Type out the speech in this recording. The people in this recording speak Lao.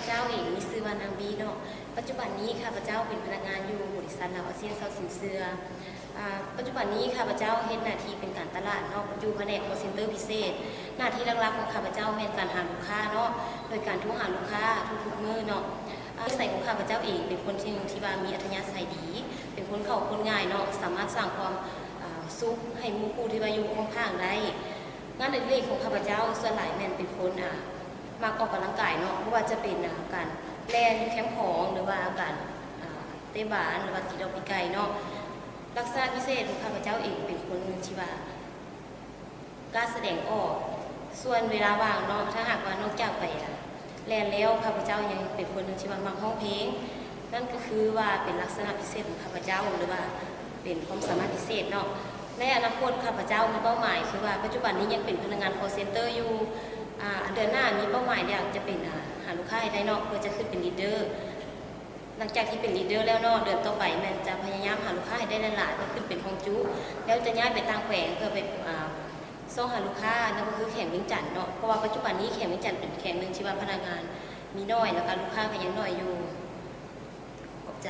ເຈົ້າເອງມີຊື່ວ່ານາງບີເນາະ. ປັດຈຸບັນນີ້ຂ້າພະເຈົ້າເປັນພະນັກງານຢູ່ບໍລິສັດລາວອາຊຽນເຊົ່າສິນເຊື່ອ. ອາ ປັດຈຸບັນນີ້ຂ້າພະເຈົ້າເຮັດໜ້າທີ່ເປັນການຕະຫຼາດເນາະ ຢູ່ພະແນກ call center ພິເສດ. ໜ້າທີ່ຫຼັກໆຂອງຂ້າພະເຈົ້າແມ່ນການຫາລູກຄ້າເນາະ ໂດຍການໂທຫາລູກຄ້າທຸກໆມື້ເນາະ. ອາ ນິໄສຂອງຂ້າພະເຈົ້າເອງເປັນຄົນທີ່ ທີ່ວ່າມີອັດທະຍາໄສດີ, ເປັນຄົນເຂົ້າຄົນງ່າຍເນາະ, ສາມາດສ້າງຄວາມ ອາ ສຸກໃຫ້ໝູ່ຄູ່ທີ່ວ່າຢູ່ຂ້ອງໆໄດ້. ງານອະດິເລກຂອງຂ້າພະເຈົ້າສ່ວນຫຼາຍແມ່ນເປັນຄົນ ອາ ມັກອອກກຳລັງກາຍເນາະ, ບໍ່ວ່າຈະເປັນ ອາ ການແລ່ນຢູ່ແຄມຂອງ ຫຼືວ່າການ ອາ ເຕະບານ ຫຼືວ່າຕີດອກປີກໄກ່ເນາະ. ລັກສະນະພິເສດຂອງຂ້າພະເຈົ້າເອງເປັນຄົນທີ່ວ່າກ້າສະແດງອອກ. ສ່ວນເວລາວ່າງເນາະ ຖ້າຫາກວ່ານອກຈາກໄປ ອາ ແລ່ນແລ້ວ ຂ້າພະເຈົ້າຍັງເປັນຄົນໜຶ່ງທີ່ວ່າມັກຮ້ອງເພງ. ນັ້ນກໍຄືວ່າເປັນລັກສະນະພິເສດຂອງຂ້າພະເຈົ້າ ຫຼືວ່າເປັນຄວາມສາມາດພິເສດເນາະ. ໃນອະນາຄົດຂ້າພະເຈົ້າມີເປົ້າໝາຍ ຄືວ່າປັດຈຸບັນນີ້ຍັງເປັນພະນັກງານ call center ຢູ່. ອາ ເດືອນໜ້າມີເປົ້າໝາຍຢາກຈະເປັນ ອາ ຫາລູກຄ້າໃຫ້ໄດ້ເນາະ ເພື່ອຈະຂຶ້ນເປັນ leader. ຫຼັງຈາກທີ່ເປັນ leader ແລ້ວເນາະ ເດືອນຕໍ່ໄປແມ່ນຈະພະຍາຍາມຫາລູກຄ້າໃຫ້ໄດ້ຫຼາຍໆ ເພື່ອຂຶ້ນເປັນຮອງຈຸ ແລ້ວຈະຍ້າຍໄປຕ່າງແຂວງ ເພື່ອໄປ ອາ ຊອກຫາລູກຄ້າ ນັ້ນກໍຄືແຂວງວຽງຈັນເນາະ. ເພາະວ່າປັດຈຸບັນນີ້ແຂວງວຽງຈັນເປັນແຂວງໜຶ່ງທີ່ວ່າພະນັກງານມີໜ້ອຍ ແລ້ວກໍລູກຄ້າກໍຍັງໜ້ອຍຢູ່. ຂອບໃຈ.